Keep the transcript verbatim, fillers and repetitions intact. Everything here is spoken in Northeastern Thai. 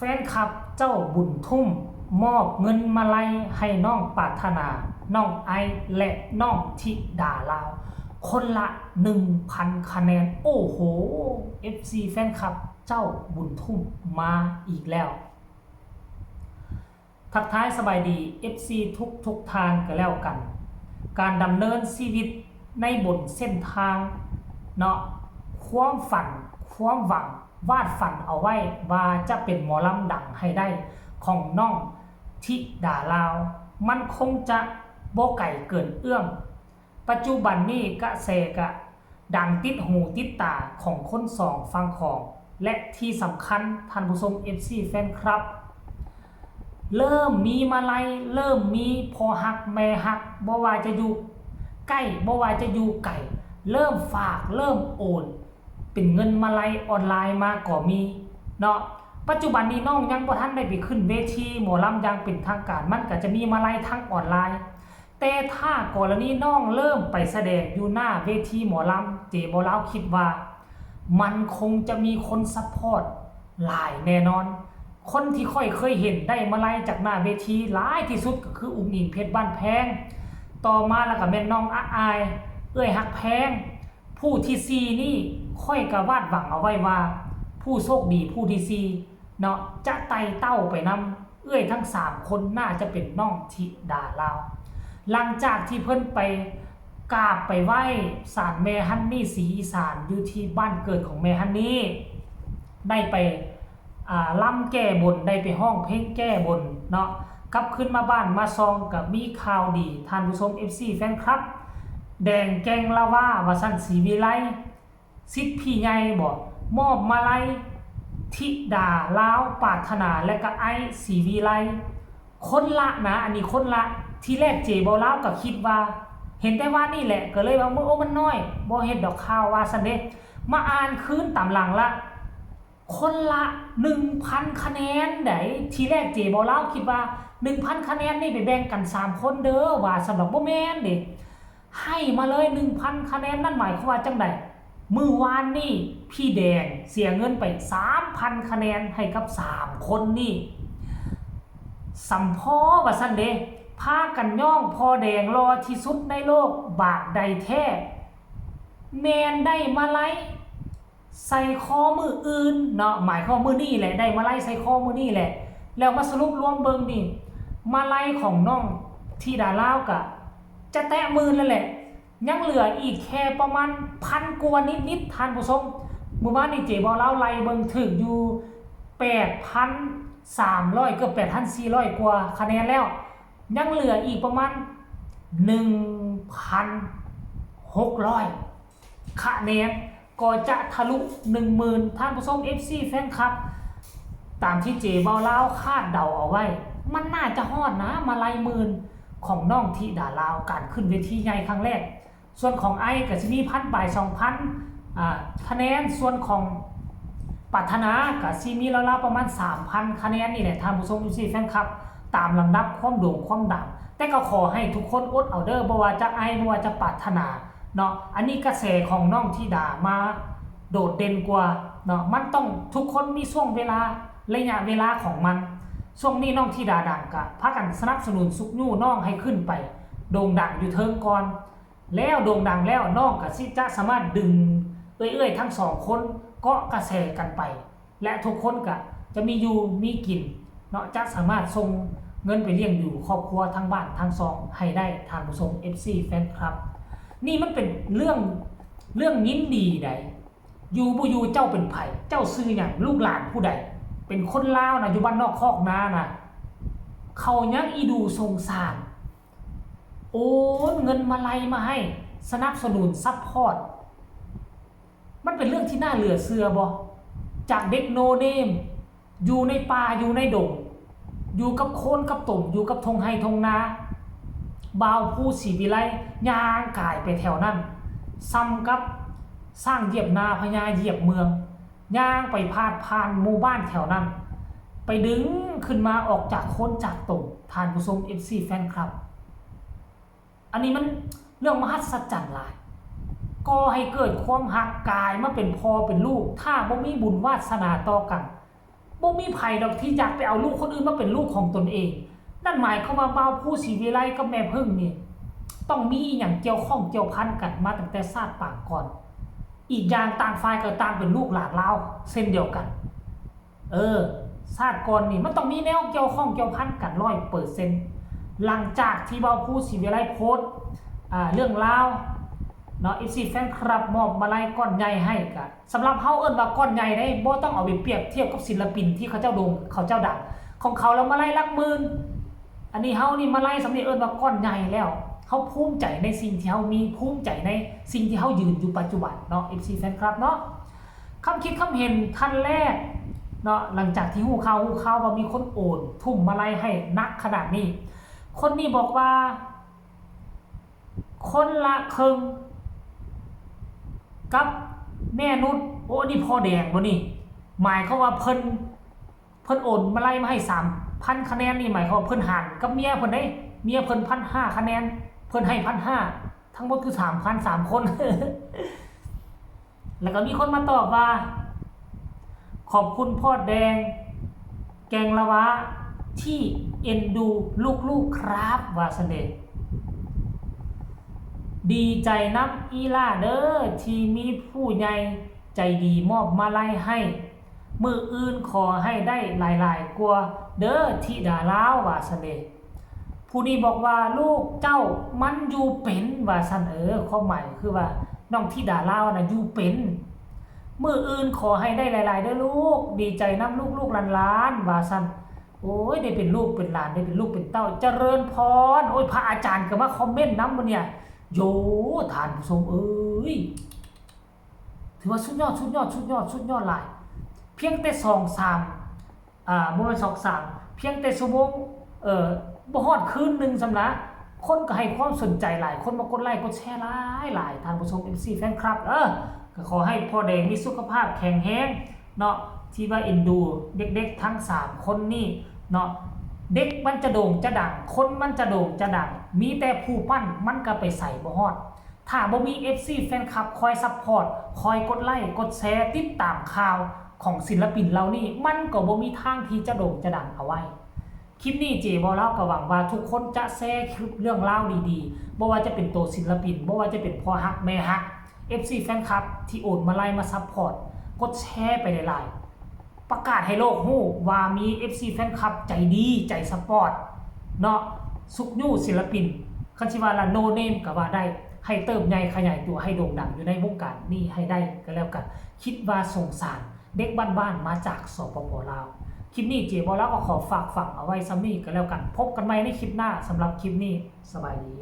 แฟนคลับเจ้าบุญทุ่มมอบเงินมาลัยให้น้องปรารถนา น้องไอซ์ และน้องธิดาลาว คนละ หนึ่งพัน คะแนน โอ้โห เอฟซี แฟนคลับเจ้าบุญทุ่มมาอีกแล้ว ทักทายสบายดี เอฟซี ทุกทุกท่านก็แล้วกัน การดำเนินชีวิตในบนเส้นทางเนาะ ความฝัน ความหวัง วาดฝันเอาไว้ว่าจะเป็นหมอลำดังให้ได้ของน้องธิดาลาว มันคงจะบ่ไกลเกินเอื้อม ปัจจุบันนี้กระแสกะดังติดหูติดตาของคนสองฝั่งของ และที่สำคัญท่านผู้ชม เอฟซี แฟนคลับ เริ่มมีมาลัย เริ่มมีพ่อฮักแม่ฮัก บ่ว่าจะอยู่ใกล้ บ่ว่าจะอยู่ไกล เริ่มฝาก เริ่มโอน เป็นเงินมาลัยออนไลน์มาก็มีเนาะ ปัจจุบันนี้น้องยังบ่ทันได้ไปขึ้นเวทีหมอลำอย่างเป็นทางการ มันก็จะมีมาลัยทางออนไลน์ แต่ถ้ากรณีน้องเริ่มไปแสดงอยู่หน้าเวทีหมอลำ เจบ่าวลาวคิดว่า มันคงจะมีคนซัพพอร์ตหลายแน่นอน คนที่ข้อยเคยเห็นได้มาลัยจากหน้าเวทีหลายที่สุดก็คืออุ๋งอิ๋งเพชรบ้านแพง ต่อมาแล้วก็แม่นน้องอะอาย เอื้อยฮักแพง ผู้ที่สี่นี่ข้อยก็วาดหวังเอาไว้ว่า ผู้โชคดีผู้ที่สี่เนาะ จะไต่เต้าไปนำเอื้อยทั้งสามคน น่าจะเป็นน้องธิดาลาว หลังจากที่เพิ่นไปกราบไปไหว้ศาลแม่ฮันนี่ศรีอีสาน อยู่ที่บ้านเกิดของแม่ฮันนี่ ได้ไป อ่า ลำแก้บน ได้ไปฮ้องเพลงแก้บนเนาะ กลับคืนมาบ้านมาซองก็มีข่าวดี ท่านผู้ชม เอฟซี แฟนคลับ แดงแก่งละวา ว่าซั่น ศรีวิไล ศิษย์พี่ใหญ่บ่ มอบมาลัย ธิดาลาวปรารถนา และก็ไอซ์ ศรีวิไล คนละนะ อันนี้คนละ ทีแรกเจบ่าวลาวก็คิดว่า เห็นแต่ว่านี่แหละ ก็เลยว่า โอ้ มันน้อย บ่เฮ็ดดอกข่าว ว่าซั่นเด้ มาอ่านคืนตามหลังละ คนละ หนึ่งพัน คะแนนได๋ ทีแรกเจบ่าวลาวคิดว่า หนึ่งพัน คะแนนนี่ไปแบ่งกันสามคนเด้อ ว่าซั่นดอก บ่แม่นเด้ ให้มาเลย หนึ่งพัน คะแนน นั่นหมายความว่าจั่งใด มื้อวานนี่พี่แดงเสียเงินไป สามพัน คะแนนให้กับสามคนนี่ สำพ้อว่าซั่นเด้ พากันย้องพ่อแดงหล่อที่สุดในโลก บาดใดแท้ แม่นได้มาลัยใส่คอมื้ออื่นเนาะ หมายความมื้อนี้แหละ ได้มาลัยใส่คอมื้อนี้แหละ แล้วมาสรุปรวมเบิ่งนี่ มาลัยของน้องธิดาลาวก็จะแตะหมื่นแล้วแหละ ยังเหลืออีกแค่ประมาณพันกว่านิดๆ ท่านผู้ชม มื้อวานนี้เจบ่าวลาวไล่เบิ่งถืกอยู่ แปดพันสามร้อย เกือบ แปดพันสี่ร้อย กว่าคะแนนแล้ว ยังเหลืออีกประมาณ หนึ่งพันหกร้อย คะแนน ก็จะทะลุ หนึ่งหมื่น ท่านผู้ชม เอฟซี แฟนคลับ ตามที่เจบ่าวลาวคาดเดาเอาไว้ มันน่าจะฮอดนะ มาลัยหมื่นของน้องธิดาลาว การขึ้นเวทีใหญ่ครั้งแรก ส่วนของไอซ์ก็สิมีพันปลาย สองพัน อ่า คะแนน ส่วนของปรารถนาก็สิมีราวๆประมาณ สามพัน คะแนนนี่แหละ ท่านผู้ชม เอฟซี แฟนคลับ ตามลำดับความโด่งความดัง แต่ก็ขอให้ทุกคนอดเอาเด้อ บ่ว่าจะไอซ์ บ่ว่าจะปรารถนาเนาะ อันนี้กระแสของน้องธิดามาโดดเด่นกว่าเนาะ มันต้องทุกคนมีช่วงเวลา ระยะเวลาของมัน ช่วงนี้น้องธิดาดังก็พากันสนับสนุนชุกยู้น้องให้ขึ้นไปโด่งดังอยู่เทิงก่อน แล้วโด่งดังแล้วน้องก็สิจะสามารถดึงเอื้อยๆทั้งสองคนเกาะกระแสกันไป และทุกคนก็จะมีอยู่มีกินเนาะ จะสามารถส่งเงินไปเลี้ยงดูครอบครัวทั้งบ้านทั้งซองให้ได้ ท่านผู้ชม เอฟซี แฟนคลับ นี่มันเป็นเรื่อง เรื่องยินดีได๋ อยู่บ่อยู่เจ้าเป็นไผ เจ้าชื่อหยัง ลูกหลานผู้ใด เป็นคนลาวนะ อยู่บ้านนอกคอกนานะ เขายังอีดูสงสาร โอนเงินมาลัยมาให้ สนับสนุน ซัพพอร์ต มันเป็นเรื่องที่น่าเหลือเชื่อบ่ จากเด็ก no name อยู่ในป่า อยู่ในดง อยู่กับโคลนกับตม อยู่กับท่งไฮ่ท่งนา บ่าวภูศรีวิไลย่างกายไปแถวนั้น ส่ำกับช้างเหยียบนา พญาเหยียบเมือง ย่างไปพาดผ่านหมู่บ้านแถวนั้น ไปดึงขึ้นมาออกจากโคลนจากตม ท่านผู้ชม เอฟซี แฟนคลับ อันนี้มันเรื่องมหัศจรรย์หลาย ก่อให้เกิดความฮัก กลายมาเป็นพ่อเป็นลูก ถ้าบ่มีบุญวาสนาต่อกัน บ่มีไผดอกที่อยากไปเอาลูกคนอื่นมาเป็นลูกของตนเอง นั่นหมายความว่าบ่าวภูศรีวิไลกับแม่ผึ้งนี่ ต้องมีอหย่างเกี่ยวข้องเกี่ยวพันกันมาตั้งแต่ชาติปางก่อน อีกอย่างต่างฝ่ายก็ต่างเป็นลูกหลานลาวเช่นเดียวกัน เออ ชาติก่อนนี่มันต้องมีแนวเกี่ยวข้องเกี่ยวพันกันร้อยเปอร์เซ็นต์ หลังจากที่บ่าวภูศรีวิไลโพสต์ อ่า เรื่องราวเนาะ เอฟซี แฟนคลับมอบมาลัยก้อนใหญ่ให้กะ สำหรับเฮาเอิ้นว่าก้อนใหญ่ได้ บ่ต้องเอาไปเปรียบเทียบกับศิลปินที่เขาเจ้าโด่งเขาเจ้าดัง ของเขาแล้วมาลัยหลักหมื่น อันนี้เฮานี่มาลัยสำนี้เอิ้นว่าก้อนใหญ่แล้ว เฮาภูมิใจในสิ่งที่เฮามี ภูมิใจในสิ่งที่เฮายืนอยู่ปัจจุบันเนาะ เอฟซี แฟนคลับเนาะ คำคิดคำเห็นท่านแรกเนาะ หลังจากที่ฮู้ข่าวฮู้ข่าวว่ามีคนโอนทุ่มมาลัยให้หนักขนาดนี้ คนนี้บอกว่า คนละครึ่ง กับแม่นุช โอ้ อันนี้พ่อแดงบ่นี่ หมายความว่าเพิ่น เพิ่นโอนมาลัยมาให้สามพันคะแนนนี่ หมายความว่าเพิ่นหารกับเมียเพิ่นเด้ เมียเพิ่นพันห้าคะแนน เพิ่นให้พันห้า ทั้งหมดคือสามพัน สามคน แล้วก็มีคนมาตอบว่า ขอบคุณพ่อแดง แกงละวะ ที่เอ็นดูลูกๆครับ ว่าซั่นเด้ ดีใจนำอีหล่าเด้อ ที่มีผู้ใหญ่ใจดีมอบมาลัยให้ มื้ออื่นขอให้ได้หลายๆกว่าเด้อ ธิดาลาว ว่าซั่นเด้ ผู้นี้บอกว่าลูกเจ้ามันอยู่เป็น ว่าซั่น เออ ความหมายคือว่าน้องธิดาลาวน่ะอยู่เป็น มื้ออื่นขอให้ได้หลายๆเด้อลูก ดีใจนำลูกๆหลานๆ ว่าซั่น โอ้ย ได้เป็นลูกเป็นหลาน ได้เป็นลูกเป็นเต้า เจริญพร โอ้ย พระอาจารย์ก็มาคอมเมนต์นำมื้อเนี่ย โย ท่านผู้ชมเอ้ย ถือว่าสุดยอด สุดยอด สุดยอด สุดยอดหลาย เพียงแต่สองสาม อ่า บ่แม่นสองสาม เพียงแต่ชั่วโมง เอ่อ บ่ฮอดคืนหนึ่งซ้ำนะ คนก็ให้ความสนใจหลาย คนมากดไลค์กดแชร์หลายหลาย ท่านผู้ชม เอฟซี แฟนคลับ เออ ก็ขอให้พ่อแดงมีสุขภาพแข็งแรงเนาะ ที่ว่าเอ็นดูเด็กๆทั้งสามคนนี่เนาะ เด็กมันจะโด่งจะดัง คนมันจะโด่งจะดัง มีแต่ผู้ปั้น มันก็ไปใสบ่ฮอด ถ้าบ่มี เอฟซี แฟนคลับคอยซัพพอร์ต คอยกดไลค์ กดแชร์ ติดตามข่าวของศิลปินเหล่านี้ มันก็บ่มีทางที่จะโด่งจะดังเอาไว้ คลิปนี้เจบ่าวลาวก็หวังว่าทุกคนจะแชร์คลิปเรื่องราวดีๆ บ่ว่าจะเป็นตัวศิลปิน บ่ว่าจะเป็นพ่อฮักแม่ฮัก เอฟซี แฟนคลับที่โอนมาลัยมาซัพพอร์ต กดแชร์ไปหลายๆ ประกาศให้โลกฮู้ว่ามี เอฟซี แฟนคลับใจดี ใจสปอร์ต เนาะ ซุกยู้ศิลปิน คันสิว่าละ no name ก็ว่าได้ ให้เติบใหญ่ขยายตัว ให้โด่งดังอยู่ในวงการนี้ให้ได้ก็แล้วกัน คิดว่าสงสารเด็กบ้านๆมาจาก สปป ลาว คลิปนี้เจบ่าวลาวก็ขอฝากฝังเอาไว้ส่ำนี้ก็แล้วกัน พบกันใหม่ในคลิปหน้า สำหรับคลิปนี้ สบายดี